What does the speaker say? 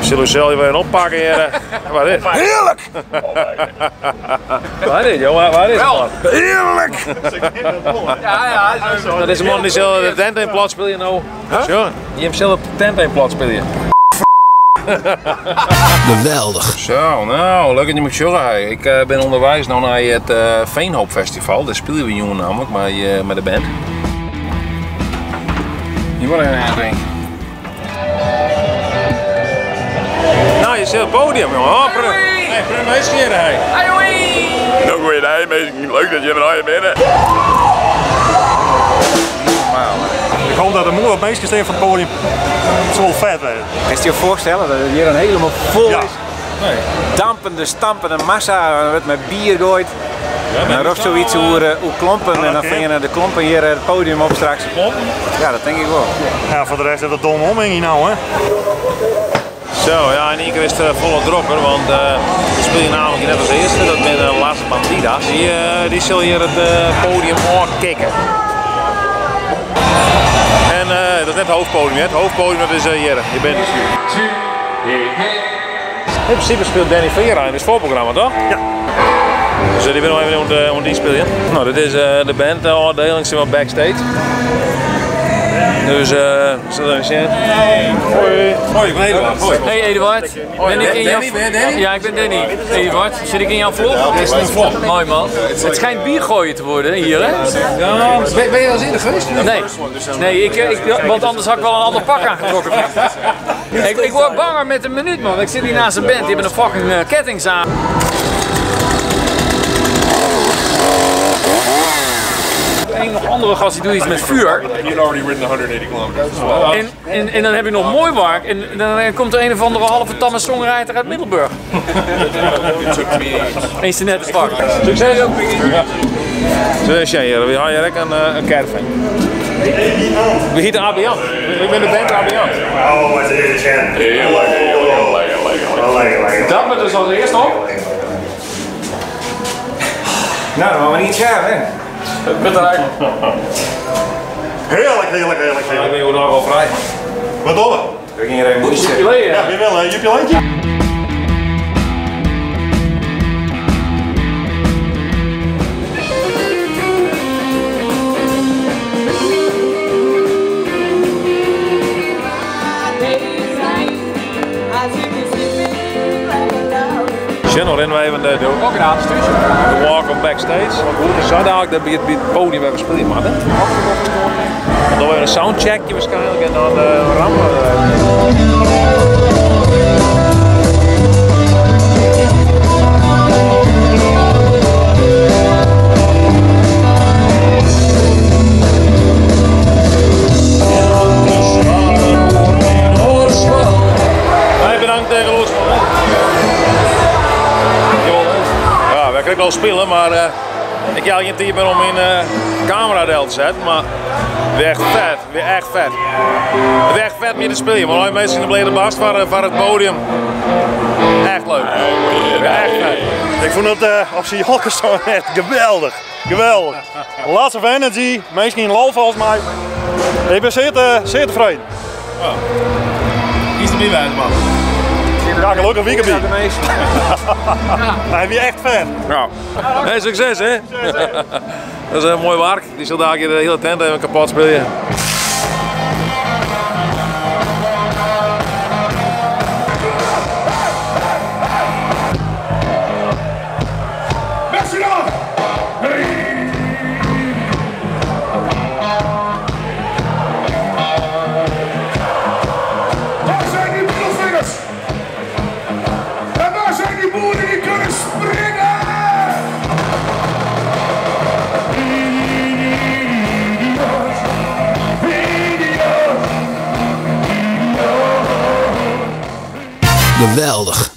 Zullen we zelf even oppakken hier? Wat is? Heerlijk! Waar is jongen? Waar is man? Heerlijk! Ja, ja. Dat is een man die zelf de tent in plat speel je nou. Zo, die hem zelf de tent in plat speel je. Geweldig. Zo, nou, leuk dat je me zorgen. Ik ben onderwijs nou naar het Veenhoop Festival. Daar spelen we jongen namelijk met de band. Je wordt even aan drinken. Nou, je zit op het podium, jongen. Oh, hey, prima meescheren, hey. Nou, goeiedag, mensen. Leuk dat je er bent. Ik hoop dat er mooi op mensen staan van het podium. Het is wel vet, hè. Kan je je voorstellen dat het hier dan helemaal vol Ja. is? Nee. Dampende, stampende massa, er wordt met bier gegooid. Ja, En dan roept zoiets hoe klompen en dan oké. vingen de klompen hier het podium op straks. Klompen? Ja, dat denk ik wel. Ja, voor de rest heeft dat domme omhang nou, hè. Zo, ja, in één keer is het volle dropper, want die speel je namelijk net als eerste, dat zijn de Las Bandidas. Die zullen hier het podium aankikken. En dat is net het hoofdpodium, hè? Het hoofdpodium dat is hier. Je bent. In principe speelt Danny Vera in het voorprogramma, toch? Ja. Dus die wil nog even om die spelen. Nou, dit is de bandafdeling, zit wel backstage. Dus, zullen we even zien? Hoi. Hoi, ik ben Eduard. Hoi. Hey Eduard, ben ik in jouw... Danny, ben je Danny? Ja, ik ben Danny. Eduard, zit ik in jouw vlog? Dit is een vlog. Mooi man. Het schijnt bier gooien te worden hier, hè? Ja, ben je al eens eerder geweest? Nee, nee want anders had ik wel een ander pak aangetrokken. Ik word banger met een minuut, man. Ik zit hier naast een band, die hebben een fucking kettingzaag. Een nog andere gast die doet iets met vuur. En dan heb je nog mooi werk en dan komt er een of andere halve tamme songwriter uit Middelburg. Eens te net te pakken. Succes! Ja. Zo, Shane, we hadden hier ook een caravan. We heten Abiant. Ik ben de band Abiant. Oh, wat is dit, Shane? Heerlijk, heerlijk, lekker, lekker, Lekker, lekker. Dat moet dus als eerste op. Nou, dan gaan we niet scherp, hè? Heerlijk, heerlijk, heerlijk, Ik heerlijk. ben hier nog wel vrij. Wat dolle. We gingen hier even moesten. Ja, je wel, hè? Jupileetje. Channel rennen we even de walk on backstage. Want hoe is dat eigenlijk dat bij het podium even spelen, man? Dan doen we een soundcheckje waarschijnlijk en dan rammen we er even. Hey, bedankt tegen Loesman. Ja, wij kunnen wel spelen, maar ik heb geen tijd meer om mijn camera te zetten, maar weer echt vet, weer echt vet. Het is echt vet om hier te spelen, want alle mensen in de blede bast van het podium. Echt leuk. Weer echt vet. Ik vond het op zijn jokken staan echt geweldig. Geweldig. Lots of energy, mensen in lol volgens mij. Ik ben zeer tevreden. Oh. Kies er niet bij, man. Ja, gelukkig weekend. Hij is echt vet. Ja. Hey, succes hè? Dat is een mooi werk. Die zal daar de hele tent even kapot spelen. Waar zijn die middelvingers? En waar zijn die boeren die kunnen springen? Geweldig.